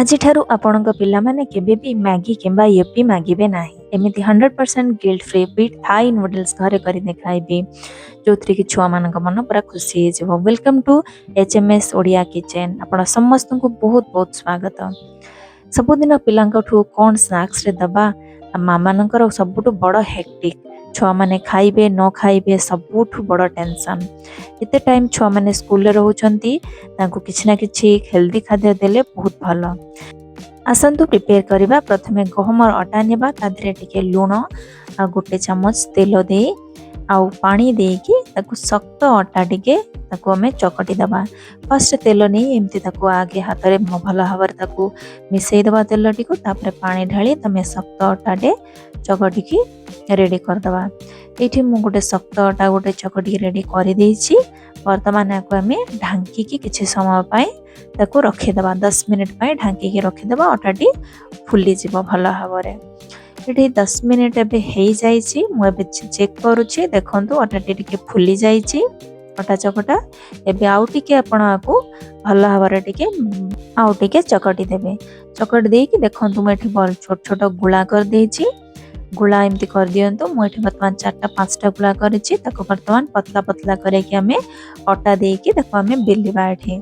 ଆଜିଠାରୁ ଆପଣଙ୍କ ପିଲାମାନେ କେବେ ବି ମ୍ୟାଗି କିମ୍ବା ୟିପି ମାଗିବେ ନାହିଁ। ଏମିତି 100% guilt free wheat Thai noodles ଘରେ କରି ଦେଖାଇବି, ଯେଉଁଥିରେ କି ଛୁଆମାନଙ୍କ ମନ ପୁରା ଖୁସି ହେଇଯିବ। Welcome to HMS Odia Kitchen। ଆପଣ ସମସ୍ତଙ୍କୁ ବହୁତ ବହୁତ ସ୍ୱାଗତ। ସବୁଦିନ ପିଲାଙ୍କଠୁ କ'ଣ ସ୍ନାକ୍ସରେ ଦେବା, ମାମାନଙ୍କର ସବୁଠୁ ବଡ଼ ହେକ୍ଟିକ୍। ଛୁଆମାନେ ଖାଇବେ ନ ଖାଇବେ, ସବୁଠୁ ବଡ଼ ଟେନସନ୍। ଏତେ ଟାଇମ୍ ଛୁଆମାନେ ସ୍କୁଲରେ ରହୁଛନ୍ତି, ତାଙ୍କୁ କିଛି ନା କିଛି ହେଲ୍ଦି ଖାଦ୍ୟ ଦେଲେ ବହୁତ ଭଲ। ଆସନ୍ତୁ ପ୍ରିପେୟାର କରିବା। ପ୍ରଥମେ ଗହମର ଅଟା ନେବା, ତା ଦେହରେ ଟିକେ ଲୁଣ ଆଉ 1 ଚାମଚ ତେଲ ଦେଇ ଆଉ ପାଣି ଦେଇକି ତାକୁ ଶକ୍ତ ଅଟା ଟିକେ ତାକୁ ଆମେ ଚକଟି ଦେବା। ଫାଷ୍ଟ ତେଲ ନେଇ ଏମିତି ତାକୁ ଆଗେ ହାତରେ ଭଲ ଭାବରେ ତାକୁ ମିଶାଇ ଦେବା ତେଲଟିକୁ। ତାପରେ ପାଣି ଢାଳି ତମେ ଶକ୍ତ ଅଟାଟେ ଚକଟିକି ରେଡ଼ି କରିଦେବା। ଏଇଠି ମୁଁ ଗୋଟେ ଶକ୍ତ ଅଟା ଗୋଟେ ଚକଟିକି ରେଡ଼ି କରିଦେଇଛି। ବର୍ତ୍ତମାନ ଏହାକୁ ଆମେ ଢାଙ୍କିକି କିଛି ସମୟ ପାଇଁ ତାକୁ ରଖିଦେବା। 10 ମିନିଟ୍ ପାଇଁ ଢାଙ୍କିକି ରଖିଦେବା, ଅଟାଟି ଫୁଲିଯିବ ଭଲ ଭାବରେ। ଏଠି 10 ମିନିଟ୍ ଏବେ ହେଇଯାଇଛି। ମୁଁ ଏବେ ଚେକ୍ କରୁଛି। ଦେଖନ୍ତୁ, ଅଟାଟି ଟିକେ ଫୁଲି ଯାଇଛି ଅଟା ଚକଟା। ଏବେ ଆଉ ଟିକେ ଆପଣ ଆକୁ ଭଲ ଭାବରେ ଟିକେ ଆଉ ଟିକେ ଚକଟି ଦେବେ। ଚକଟି ଦେଇକି ଦେଖନ୍ତୁ, ମୁଁ ଏଠି ଛୋଟ ଛୋଟ ଗୁଳା କରିଦେଇଛି। ଗୁଳା ଏମିତି କରିଦିଅନ୍ତୁ। ମୁଁ ଏଠି ବର୍ତ୍ତମାନ ଚାରିଟା ପାଞ୍ଚଟା ଗୁଳା କରିଛି। ତାକୁ ବର୍ତ୍ତମାନ ପତଲା ପତଲା କରିକି ଆମେ ଅଟା ଦେଇକି ତାକୁ ଆମେ ବେଲିବା। ଏଠି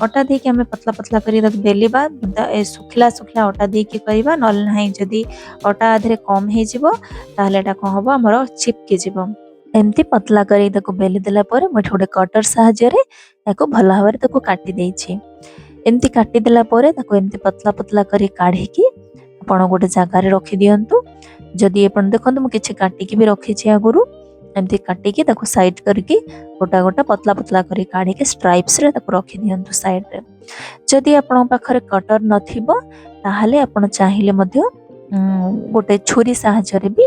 ଅଟା ଦେଇକି ଆମେ ପତଲା ପତଲା କରିକି ତାକୁ ବେଲିବା। ଏ ଶୁଖିଲା ଶୁଖିଲା ଅଟା ଦେଇକି କରିବା, ନହେଲେ ନାହିଁ ଯଦି ଅଟା ଦେହରେ କମ୍ ହେଇଯିବ, ତାହେଲେ ଏଇଟା କ'ଣ ହବ, ଆମର ଚିପକି ଯିବ। ଏମିତି ପତଲା କରିକି ତାକୁ ବେଲି ଦେଲା ପରେ ମୁଁ ଏଠି ଗୋଟେ କଟର ସାହାଯ୍ୟରେ ତାକୁ ଭଲ ଭାବରେ ତାକୁ କାଟି ଦେଇଛି। ଏମିତି କାଟିଦେଲା ପରେ ତାକୁ ଏମିତି ପତଲା ପତଲା କରି କାଢ଼ିକି ଆପଣ ଗୋଟେ ଜାଗାରେ ରଖିଦିଅନ୍ତୁ। ଯଦି ଆପଣ ଦେଖନ୍ତୁ, ମୁଁ କିଛି କାଟିକି ବି ରଖିଛି ଆଗରୁ। ଏମିତି କାଟିକି ତାକୁ ସାଇଡ୍ କରିକି ଗୋଟା ଗୋଟା ପତଲା ପତଲା କରି କାଢ଼ିକି ଷ୍ଟ୍ରାଇପ୍ସରେ ତାକୁ ରଖିଦିଅନ୍ତୁ ସାଇଡ୍ରେ। ଯଦି ଆପଣଙ୍କ ପାଖରେ କଟର ନଥିବ, ତାହେଲେ ଆପଣ ଚାହିଁଲେ ମଧ୍ୟ ଗୋଟେ ଛୁରୀ ସାହାଯ୍ୟରେ ବି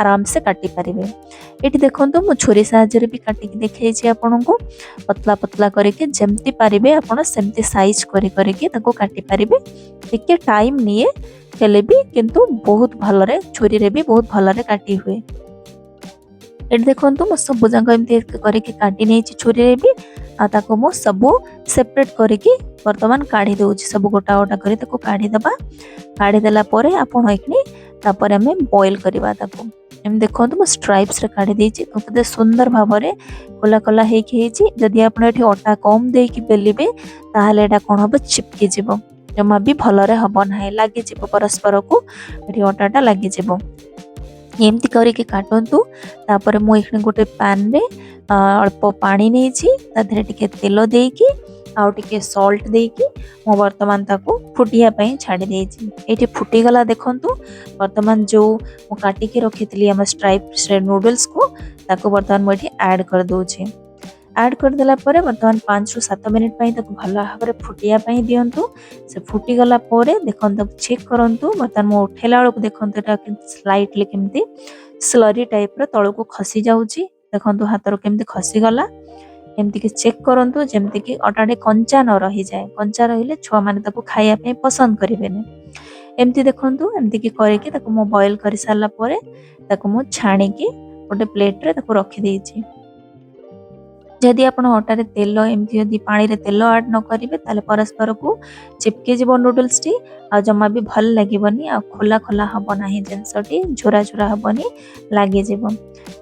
ଆରାମସେ କାଟି ପାରିବେ। ଏଠି ଦେଖନ୍ତୁ, ମୁଁ ଛୁରୀ ସାହାଯ୍ୟରେ ବି କାଟିକି ଦେଖେଇଛି ଆପଣଙ୍କୁ। ପତଲା ପତଲା କରିକି ଯେମିତି ପାରିବେ ଆପଣ ସେମିତି ସାଇଜ୍ କରି କରିକି ତାକୁ କାଟି ପାରିବେ। ଟିକେ ଟାଇମ୍ ନିଏ, ହେଲେ ବି କିନ୍ତୁ ବହୁତ ଭଲରେ ଛୁରୀରେ ବି ବହୁତ ଭଲରେ କାଟି ହୁଏ। ଏଠି ଦେଖନ୍ତୁ, ମୁଁ ସବୁ ଯାକ ଏମିତି କରିକି କାଟି ନେଇଛି ଛୁରୀରେ ବି। ଆଉ ତାକୁ ମୁଁ ସବୁ ସେପାରେଟ୍ କରିକି ବର୍ତ୍ତମାନ କାଢ଼ି ଦେଉଛି। ସବୁ ଗୋଟା ଗୋଟା କରି ତାକୁ କାଢ଼ିଦେବା। କାଢ଼ିଦେଲା ପରେ ଆପଣ ଏଇଖିଣି ତାପରେ ଆମେ ବଏଲ୍ କରିବା ତାକୁ। ଏମିତି ଦେଖନ୍ତୁ, ମୁଁ ଷ୍ଟ୍ରାଇପ୍ସରେ କାଢ଼ି ଦେଇଛି। କେତେ ସୁନ୍ଦର ଭାବରେ ଖୋଲା ଖୋଲା ହେଇକି ହେଇଛି। ଯଦି ଆପଣ ଏଠି ଅଟା କମ୍ ଦେଇକି ବେଲିବେ, ତାହେଲେ ଏଇଟା କ'ଣ ହବ, ଚିପକି ଯିବ, ଜମା ବି ଭଲରେ ହବ ନାହିଁ, ଲାଗିଯିବ ପରସ୍ପରକୁ, ଏଠି ଅଟାଟା ଲାଗିଯିବ। ଏମିତି କରିକି କାଟନ୍ତୁ। ତାପରେ ମୁଁ ଏଇଖିଣି ଗୋଟେ ପ୍ୟାନରେ ଅଳ୍ପ ପାଣି ନେଇଛି। ତା ଦେହରେ ଟିକେ ତେଲ ଦେଇକି ଆଉ ଟିକେ ସଲ୍ଟ ଦେଇକି ମୁଁ ବର୍ତ୍ତମାନ ତାକୁ ଫୁଟିବା ପାଇଁ ଛାଡ଼ି ଦେଇଛି। ଏଇଠି ଫୁଟିଗଲା ଦେଖନ୍ତୁ। ବର୍ତ୍ତମାନ ଯେଉଁ ମୁଁ କାଟିକି ରଖିଥିଲି ଆମ ଷ୍ଟ୍ରାଇପ୍ସ ନୁଡଲ୍ସକୁ, ତାକୁ ବର୍ତ୍ତମାନ ମୁଁ ଏଠି ଆଡ଼୍ କରିଦେଉଛି। ଆଡ଼୍ କରିଦେଲା ପରେ ବର୍ତ୍ତମାନ 5ରୁ 7 ମିନିଟ୍ ପାଇଁ ତାକୁ ଭଲ ଭାବରେ ଫୁଟିବା ପାଇଁ ଦିଅନ୍ତୁ। ସେ ଫୁଟିଗଲା ପରେ ଦେଖନ୍ତୁ, ତାକୁ ଚେକ୍ କରନ୍ତୁ। ବର୍ତ୍ତମାନ ମୁଁ ଉଠେଇଲା ବେଳକୁ ଦେଖନ୍ତୁ, ଏଟା ସ୍ଲାଇଟଲି କେମିତି ସ୍ଲରି ଟାଇପ୍ର ତଳକୁ ଖସି ଯାଉଛି। ଦେଖନ୍ତୁ, ହାତରୁ କେମିତି ଖସିଗଲା। ଏମିତିକି ଚେକ୍ କରନ୍ତୁ, ଯେମିତିକି ଅଟାଟି କଞ୍ଚା ନ ରହିଯାଏ। କଞ୍ଚା ରହିଲେ ଛୁଆମାନେ ତାକୁ ଖାଇବା ପାଇଁ ପସନ୍ଦ କରିବେନି। ଏମିତି ଦେଖନ୍ତୁ, ଏମିତିକି କରିକି ତାକୁ ମୁଁ ବଏଲ୍ କରିସାରିଲା ପରେ ତାକୁ ମୁଁ ଛାଣିକି ଗୋଟେ ପ୍ଲେଟ୍ରେ ତାକୁ ରଖିଦେଇଛି। ଯଦି ଆପଣ ଅଟାରେ ତେଲ ଏମିତି ଯଦି ପାଣିରେ ତେଲ ଆଡ଼୍ ନ କରିବେ, ତାହେଲେ ପରସ୍ପରକୁ ଚିପକି ଯିବ ନୁଡଲ୍ସଟି ଆଉ ଜମା ବି ଭଲ ଲାଗିବନି ଆଉ ଖୋଲା ଖୋଲା ହବ ନାହିଁ ଜିନିଷଟି, ଝୁରା ଝୁରା ହବନି, ଲାଗିଯିବ।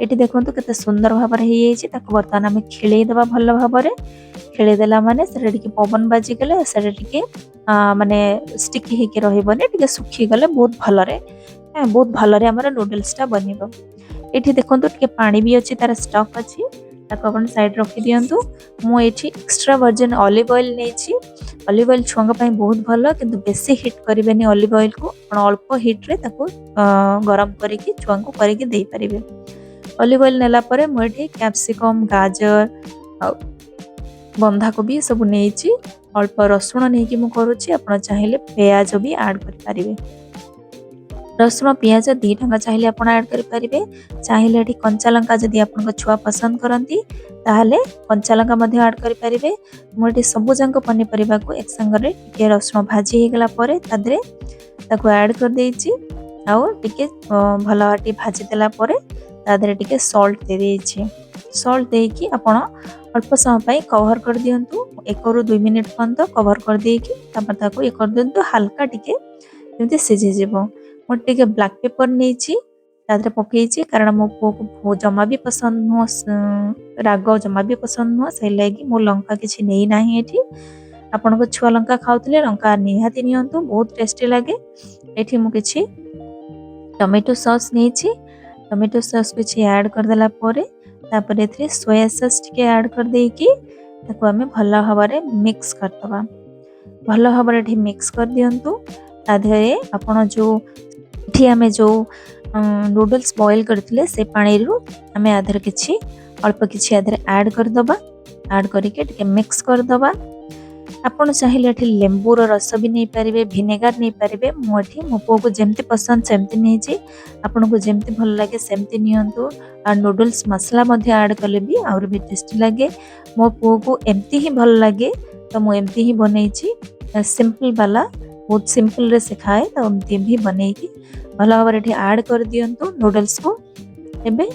ଏଠି ଦେଖନ୍ତୁ, କେତେ ସୁନ୍ଦର ଭାବରେ ହେଇଯାଇଛି। ତାକୁ ବର୍ତ୍ତମାନ ଆମେ ଖେଳେଇ ଦେବା ଭଲ ଭାବରେ। ଖେଳେଇ ଦେଲା ମାନେ ସେଟା ଟିକେ ପବନ ବାଜିଗଲେ ସେଟା ଟିକେ ମାନେ ଷ୍ଟିକି ହେଇକି ରହିବନି। ଟିକେ ଶୁଖିଗଲେ ବହୁତ ଭଲରେ ଆମର ନୁଡଲ୍ସଟା ବନିବ। ଏଠି ଦେଖନ୍ତୁ, ଟିକେ ପାଣି ବି ଅଛି, ତାର ଷ୍ଟକ୍ ଅଛି। ତାକୁ ଆପଣ ସାଇଡ୍ ରଖିଦିଅନ୍ତୁ। ମୁଁ ଏଠି ଏକ୍ସଟ୍ରା ଭର୍ଜିନ୍ ଅଲିଭ୍ ଅଏଲ୍ ନେଇଛି। ଅଲିଭ୍ ଅଏଲ୍ ଛୁଆଙ୍କ ପାଇଁ ବହୁତ ଭଲ, କିନ୍ତୁ ବେଶୀ ହିଟ୍ କରିବେନି ଅଲିଭ୍ ଅଏଲ୍କୁ। ଆପଣ ଅଳ୍ପ ହିଟ୍ରେ ତାକୁ ଗରମ କରିକି ଛୁଆଙ୍କୁ କରିକି ଦେଇପାରିବେ। ଅଲିଭ୍ ଅଏଲ୍ ନେଲା ପରେ ମୁଁ ଏଠି କ୍ୟାପ୍ସିକମ୍, ଗାଜର ଆଉ ବନ୍ଧାକୋବି ସବୁ ନେଇଛି। ଅଳ୍ପ ରସୁଣ ନେଇକି ମୁଁ କରୁଛି। ଆପଣ ଚାହିଁଲେ ପିଆଜ ବି ଆଡ଼୍ କରିପାରିବେ। ରସୁଣ ପିଆଜ 2ଟାଙ୍କ ଚାହିଁଲେ ଆପଣ ଆଡ଼୍ କରିପାରିବେ। ଚାହିଁଲେ ଏଠି କଞ୍ଚା ଲଙ୍କା, ଯଦି ଆପଣଙ୍କ ଛୁଆ ପସନ୍ଦ କରନ୍ତି, ତାହେଲେ କଞ୍ଚା ଲଙ୍କା ମଧ୍ୟ ଆଡ଼୍ କରିପାରିବେ। ମୁଁ ଏଠି ସବୁ ଯାକ ପନିପରିବାକୁ ଏକ ସାଙ୍ଗରେ ଟିକେ ରସୁଣ ଭାଜି ହେଇଗଲା ପରେ ତା ଦେହରେ ତାକୁ ଆଡ଼୍ କରିଦେଇଛି। ଆଉ ଟିକେ ଭଲ ଟିକେ ଭାଜି ଦେଲା ପରେ ତା ଦେହରେ ଟିକେ ସଲ୍ଟ ଦେଇଦେଇଛି। ସଲ୍ଟ ଦେଇକି ଆପଣ ଅଳ୍ପ ସମୟ ପାଇଁ କଭର କରିଦିଅନ୍ତୁ। 1ରୁ 2 ମିନିଟ୍ ପର୍ଯ୍ୟନ୍ତ କଭର କରିଦେଇକି ତାପରେ ତାକୁ ଇଏ କରିଦିଅନ୍ତୁ, ହାଲକା ଟିକେ ଯେମିତି ସିଝିଯିବ। ମୁଁ ଟିକେ ବ୍ଲାକ୍ ପେପର ନେଇଛି, ତା ଦେହରେ ପକେଇଛି, କାରଣ ମୋ ପୁଅକୁ ଜମା ବି ପସନ୍ଦ ନୁହଁ, ରାଗ ଜମା ବି ପସନ୍ଦ ନୁହଁ। ସେଇ ଲାଗି ମୁଁ ଲଙ୍କା କିଛି ନେଇନାହିଁ ଏଠି। ଆପଣଙ୍କ ଛୁଆ ଲଙ୍କା ଖାଉଥିଲେ ଲଙ୍କା ନିହାତି ନିଅନ୍ତୁ, ବହୁତ ଟେଷ୍ଟି ଲାଗେ। ଏଠି ମୁଁ କିଛି ଟମାଟୋ ସସ୍ ନେଇଛି। ଟମାଟୋ ସସ୍ କିଛି ଆଡ଼୍ କରିଦେଲା ପରେ ତାପରେ ଏଥିରେ ସୋୟା ସସ୍ ଟିକେ ଆଡ଼୍ କରିଦେଇକି ତାକୁ ଆମେ ଭଲ ଭାବରେ ମିକ୍ସ କରିଦେବା। ଭଲ ଭାବରେ ଏଠି ମିକ୍ସ କରିଦିଅନ୍ତୁ। ତା ଦେହରେ ଆପଣ ଯେଉଁ ଏଠି ଆମେ ଯେଉଁ ନୁଡଲ୍ସ ବଏଲ୍ କରିଥିଲେ, ସେ ପାଣିରୁ ଆମେ ଆ ଦେହରେ କିଛି ଅଳ୍ପ କିଛି ଆ ଦେହରେ ଆଡ଼୍ କରିଦେବା। ଆଡ଼୍ କରିକି ଟିକେ ମିକ୍ସ କରିଦେବା। ଆପଣ ଚାହିଁଲେ ଏଠି ଲେମ୍ବୁର ରସ ବି ନେଇପାରିବେ, ଭିନେଗାର ନେଇପାରିବେ। ମୁଁ ଏଠି ମୋ ପୁଅକୁ ଯେମିତି ପସନ୍ଦ ସେମିତି ନେଇଛି। ଆପଣଙ୍କୁ ଯେମିତି ଭଲ ଲାଗେ ସେମିତି ନିଅନ୍ତୁ। ଆଉ ନୁଡଲ୍ସ ମସଲା ମଧ୍ୟ ଆଡ଼୍ କଲେ ବି ଆହୁରି ବି ଟେଷ୍ଟି ଲାଗେ। ମୋ ପୁଅକୁ ଏମିତି ହିଁ ଭଲ ଲାଗେ, ତ ମୁଁ ଏମିତି ହିଁ ବନେଇଛି। ସିମ୍ପଲ୍ ବାଲା, ବହୁତ ସିମ୍ପଲରେ ସେ ଖାଏ, ତ ଏମିତି ବି ବନେଇକି ଭଲ ଭାବରେ ଏଠି ଆଡ଼୍ କରିଦିଅନ୍ତୁ ନୁଡଲ୍ସକୁ। ଏବେ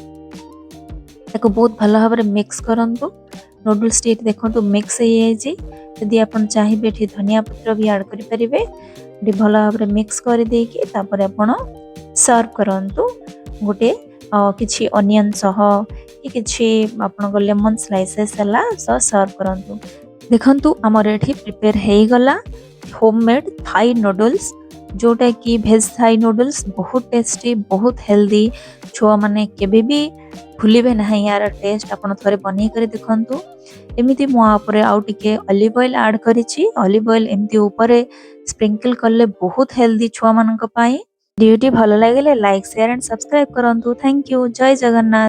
ତାକୁ ବହୁତ ଭଲ ଭାବରେ ମିକ୍ସ କରନ୍ତୁ। ନୁଡଲ୍ସଟି ଏଠି ଦେଖନ୍ତୁ ମିକ୍ସ ହେଇଯାଇଛି। ଯଦି ଆପଣ ଚାହିଁବେ, ଏଠି ଧନିଆ ପତ୍ର ବି ଆଡ଼୍ କରିପାରିବେ। ଏଠି ଭଲ ଭାବରେ ମିକ୍ସ କରିଦେଇକି ତାପରେ ଆପଣ ସର୍ଭ କରନ୍ତୁ ଗୋଟେ କିଛି ଅନିଅନ୍ ସହ କି କିଛି ଆପଣଙ୍କ ଲେମନ୍ ସ୍ଲାଇସେସ୍ ହେଲା ସହ ସର୍ଭ କରନ୍ତୁ। ଦେଖନ୍ତୁ, ଆମର ଏଠି ପ୍ରିପେୟାର ହେଇଗଲା ହୋମ୍ ମେଡ୍ ଥାଇ ନୁଡଲ୍ସ, ଯୋଉଟାକି ଭେଜ୍ ଥାଇ ନୁଡଲ୍ସ। ବହୁତ ଟେଷ୍ଟି, ବହୁତ ହେଲ୍ଦି। ଛୁଆମାନେ କେବେ ବି ଭୁଲିବେ ନାହିଁ ୟାର ଟେଷ୍ଟ। ଆପଣ ଥରେ ବନେଇ କରି ଦେଖନ୍ତୁ। ଏମିତି ମୁଁ ଆ ଉପରେ ଆଉ ଟିକେ ଅଲିଭ ଅଏଲ୍ ଆଡ଼୍ କରିଛି। ଅଲିଭ ଅଏଲ୍ ଏମିତି ଉପରେ ସ୍ପ୍ରିଙ୍କଲ୍ କଲେ ବହୁତ ହେଲ୍ଦି ଛୁଆମାନଙ୍କ ପାଇଁ। ଭିଡ଼ିଓଟି ଭଲ ଲାଗିଲେ ଲାଇକ୍, ସେୟାର ଆଣ୍ଡ ସବସ୍କ୍ରାଇବ୍ କରନ୍ତୁ। Thank you. Jay Jagannath.